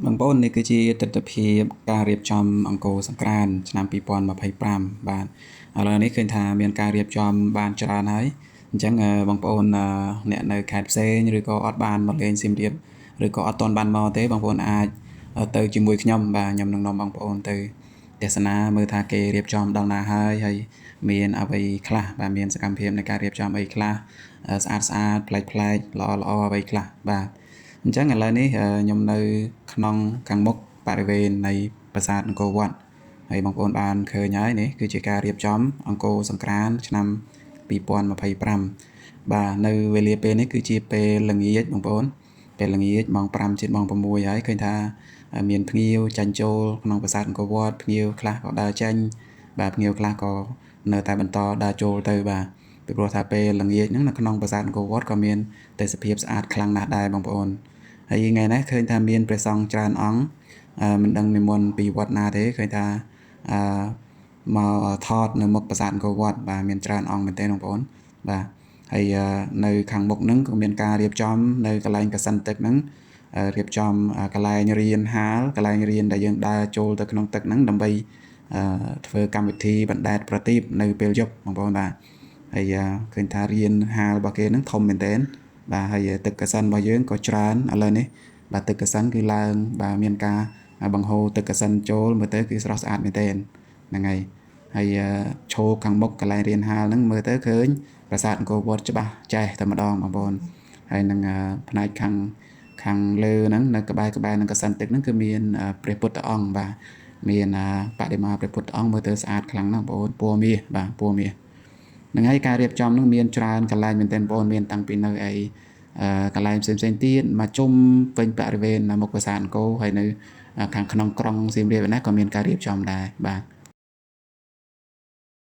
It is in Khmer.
បងប្អូននេះគឺជាទិដ្ឋភាពការរៀបចំអង្គរសង្ក្រាន្តឆ្នាំ2025បាទឥឡូវនេះឃើញថាមានការរៀបចំបានច្រើនហើយអញ្ចឹងបងប្អូនអ្នកនៅខេត្តផ្សេងឬក៏អត់បានមកលេងសៀមរាបឬក៏អត់ទាន់បានមកទេបងប្អូនអាចទៅជាមួយខ្ញុំបាទខ្ញុំនឹងនាំបងប្អូនទៅទស្សនាមើលថាគេរៀបចំដល់ណាហើយហើយមានអ្វីខ្លះបាទមានសកម្មភាពនៃការរៀបចំអីខ្លះស្អាតស្អាតប្លែកប្លែកល្អល្អអ្វីខ្លះបាទអញ្ចឹងឥឡូវនេះខ្ញុំនៅក្នុងខាងមុខបរិវេណនៃប្រាសាទអង្គរវត្តហើយបងប្អូនបានឃើញហើយនេះគឺជាការរៀបចំអង្គរសង្ក្រាន្តឆ្នាំ2025បាទនៅវេលាពេលនេះគឺជាពេលល្ងាចបងប្អូនពេលល្ងាចម៉ោង5ជិតម៉ោង6ហើយឃើញថាមានភ្ញៀវចាញ់ចូលក្នុងប្រាសាទអង្គរវត្តភ្ញៀវខ្លះក៏ដើរចេញបាទភ្ញៀវខ្លះក៏នៅតែបន្តដើរចូលទៅបាទពីព្រោះថាពេលល្ងាចហ្នឹងនៅក្នុងប្រាសាទអង្គរវត្តក៏មានទេសភាពស្អាតខ្លាំងណាស់ដែរបងប្អូនហើយថ្ងៃនេះឃើញថាមានព្រះសង្ឃច្រើនអង្គមិនដឹងនិមន្តពីវត្តណាទេឃើញថាអឺមកថតនៅមុខប្រាសាទអង្គរវត្តបាទមានច្រើនអង្គមែនទែនបងប្អូនបាទហើយនៅខាងមុខហ្នឹងក៏មានការរៀបចំនៅកន្លែងកសិនទឹកហ្នឹងរៀបចំកន្លែងរៀនហាលកន្លែងរៀនដែលយើងដើរចូលទៅក្នុងទឹកហ្នឹងដើម្បីធ្វើកម្មវិធីបណ្ដែតប្រទីបនៅពេលយប់បងប្អូនបាទហើយឃើញថារៀនហាលរបស់គេហ្នឹងធំមែនទែនបាទហើយទឹកកសិនរបស់យើងក៏ច្រើនឥឡូវនេះបាទទឹកកសិនគឺឡើងបាទមានការបង្ហូរទឹកកសិនចូលមើលទៅគឺស្រស់ស្អាតមែនទែនហ្នឹងហើយហើយឈោខាងមុខកន្លែងរៀនហាលហ្នឹងមើលទៅឃើញប្រាសាទអង្គរវត្តច្បាស់ចេះតែម្ដងបងប្អូនហើយនឹងផ្នែកខាងលើហ្នឹងនៅក្បែរនឹងកសិនទឹកហ្នឹងគឺមានព្រះពុទ្ធអង្គបាទមានបដិមាព្រះពុទ្ធអង្គមើលទៅស្អាតខ្លាំងណាស់បងប្អូនពណ៌មាសបាទពណ៌មាសហ្នឹងហើយការរៀបចំហ្នឹងមានច្រើនកន្លែងមែនទែនបងប្អូនមានតាំងពីនៅអីកន្លែងផ្សេងៗទៀតមកជុំពេញបរិវេណមុខប្រាសាទអង្គរហើយនៅខាងក្នុងក្រុងសៀមរាបណាក៏មានការរៀបចំដែរបាទ។